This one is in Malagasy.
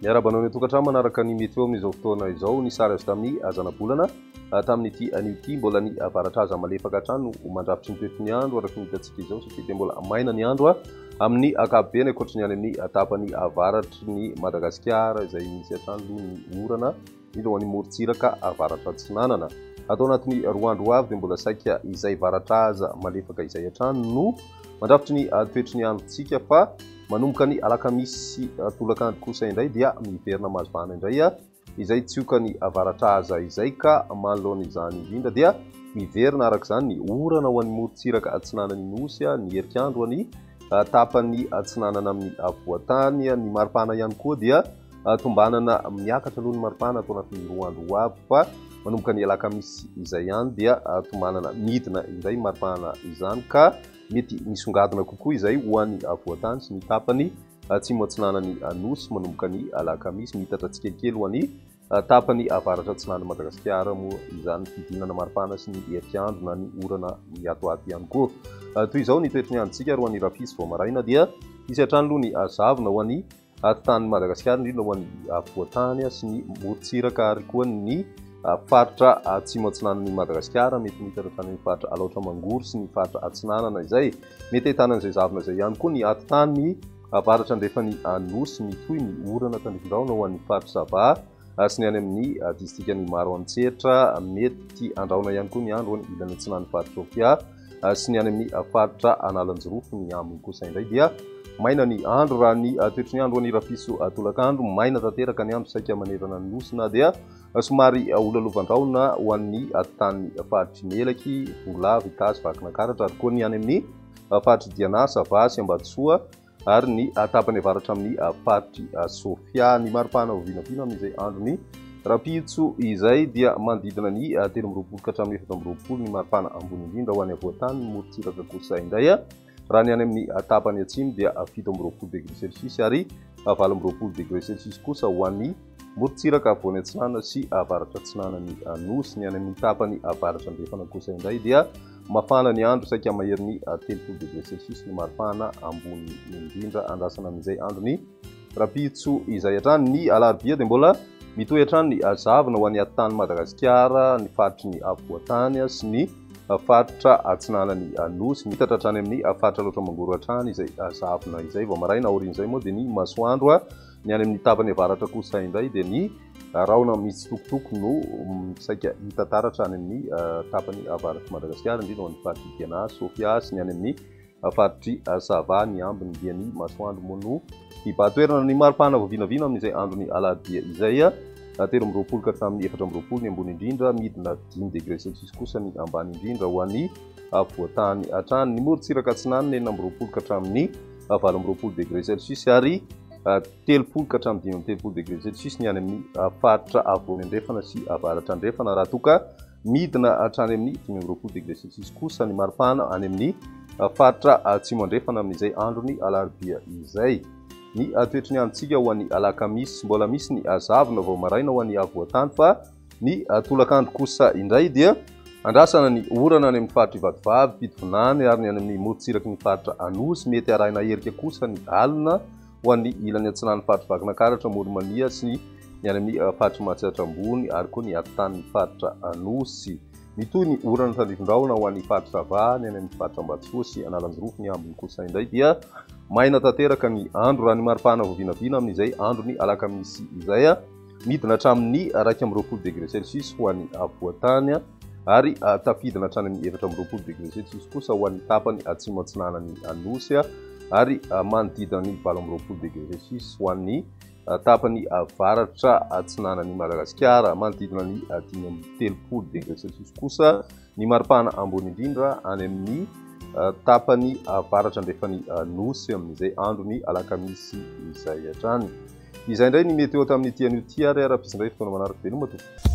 Miarahaba anao any an-tokantrano manaraka ny meteo amin'izao fotoana izao. Ny sary azo tamin'ny zanabolana tamin'ity anio ity. Mbola ny varatra aza malefaka hatrany no mandrafitry ny toetry ny andro araka ny hitantsika izao satria dia mbola maina ny andro amin'ny ankapobeny ankoatry ny any amin'ny tapany avaratry ny Madagasikara izay misy hatrany aloha ny orana indrindra ho an'ny morontsiraka avaratra atsinanana. Ato anatin'ny roa andro ho avy dia mbola saika izay varatra aza malefaka izay hatrany no mandrafitry ny toetry ny androntsika fa manomboka ny alakamisy tolakandro kosa indray dia miverina mahazo vahana indray izay tsiokan'ny avaratra aza izay ka manoloana izany indrindra dia miverina araka izany ny orana ho an'ny morontsiraka atsinanan'ny nosy, ny herikandro any tapany atsinanana amin'ny afovoantany, ny maripana ihany koa dia Tombanana miakatra aloha ny maripana ato anatin'ny roa andro ho avy fa manomboka ny alakamisy izay ihany dia tombanana midina indray ny maripana izany ka mety misongadina kokoa izay ho an'ny afovoantany sy ny tapany atsimo atsinanan'ny Nosy manomboka ny alakamisy. Miitatra tsikelikely ho an'ny tapany avaratra atsinanan'i Madagasikara moa izany fidinana maripana sy ny herik'andro na ny orana miatoato ihany koa. Toy izao ny toetry ny androntsika ary ho an'ny rahampitso vao maraina dia hisy hatrany aloha ny zavona ho an'ny Atitan'i Madagasikara, indrindra ho an'ny afovoan-tany sy ny morontsiraka ary koa ny faritra atsimo atsinanan'i Madagasikara. Mety miitatra hatrany amin'ny faritra Alaotra Mangoro sy ny faritra Atsinanana izay mety ahitana an'izay zavona izay ihany koa ny atitany avaratra andrefan'ny Nosy. Mitohy ny orana tandrifin-drahona ho an'ny faritra Sava sy ny any amin'ny distrikan'i Maroantsetra. Mety handrahona ihany koa ny andro any ilany atsinanan'ny faritra Sofia sy ny any amin'ny faritra Analanjirofo. Ny ambiny kosa indray dia maina ny andro. Raha ny toetry ny andro any Rafiso tolakandro, maina tanteraka ny andro saika manerana ny nosy na dia somary holalovan-drahona ho an'ny tany faritry Melaky, Bongolava, Itasy, Vakinankaratra ary koa ny any amin'ny faritry Diana, Sava sy Ambatosoa ary ny tapany avaratra amin'ny faritr'i Sofia. Ny maripana ho vinavina amin'izay andron'ny rahampitso izay dia manodidina ny 23 ka hatramin'ny 24 ny maripana ambony indrindra ho any afovoan-tany, ny morontsiraka kosa indray raha ny any amin'ny tapany atsimo dia 27 degré celsius ary 28 degré celsius kosa ho an'ny Morontsiraka afovoany atsinanana sy avaratra atsinanan'ny Nosy. Ny any amin'ny tapany avaratra andrefana kosa indray dia mafana ny andro, saika maherin'ny 30 degré celsius ny maripana ambony indrindra. Andrasana amin'izay andron'ny rahampitso izay hatrany. Ny alarobia dia mbola mitohy hatrany ny zavona ho an'ny atitany Madagasikara, ny faritry ny afovoantany sy ny faritra atsinanan'ny Nosy. Miitatra hatrany amin'ny faritra Alaotra Mangoro hatrany izay zavona izay vao maraina. Aorian'izay moa dia ny masoandro. Ny any amin'ny tapany avaratra kosa indray dia ny rahona mitsitokotoko no saika hita taratra any amin'ny tapany avaratr'i Madagasikara, indrindra ho an'ny faritr'i Diana, Sofia sy ny any amin'ny faritr'i Sava. Ny ambiny dia ny masoandro moa no hibahan-toerana. Ny maripana vao vinavina amin'izay andron'ny alarobia izay, 23 ka hatramin'ny 24 ny ambony indrindra, midina 5 degré celsius kosa ny ambany indrindra ho an'ny afovoan-tany hatrany. Ny morontsiraka atsinanana 26 ka hatramin'ny 28 degré celsius ary 30 ka hatramin'ny 35 degré celsius ny any amin'ny faritra afovoany andrefana sy avaratra andrefana, raha toa ka midina hatrany amin'ny 25 degré celsius kosa ny maripana any amin'ny faritra atsimo andrefana amin'izay andron'ny alarobia izay. Ny toetry ny androntsika ho an'ny alakamisy, mbola misy ny zavona vao maraina ho an'ny afovoan-tany fa Ny tolakandro kosa indray dia andrasana ny orana any amin'ny faritr'i Vatovavy, Fitovinany ary ny any amin'ny morontsiraky ny faritra Anosy. Mety harahina herika kosa ny alina ho an'ny ilany atsinanan'ny faritr'i Vakinankaratra, Amoron'i-Mania sy ny any amin'ny faritr'i Mahatsiatra Ambony ary koa ny atitan'ny faritra Anosy. Mitohy ny orana tandrifin-drahona ho an'ny faritra Sava, ny any amin'ny faritra Ambatosoa sy Analanjirofo. Ny ambiny kosa indray dia maina tanteraka ny andro raha ny maripana vao vinavina amin'izay andron'ny alakamisy izay. Midina hatramin'ny 21 degré celsius ho an'ny afovoan-tany ary tafidina hatrany amin'ny 24 degré celsius kosa ho an'ny tapany atsimo atsinanan'ny Nosy ary manodidina ny 28 degré celsius ho an'ny tapany avaratra atsinanan'i Madagasikara. Manodidina ny 35 degré celsius kosa ny maripana ambony indrindra any amin'ny tapany avaratra andrefan'ny Nosy amin'izay andron'ny alakamisy izay hatrany. Izay indray ny météo tamin'ity anio ity ary rahampitso indray fotoana manaraka. Veloma tompoko.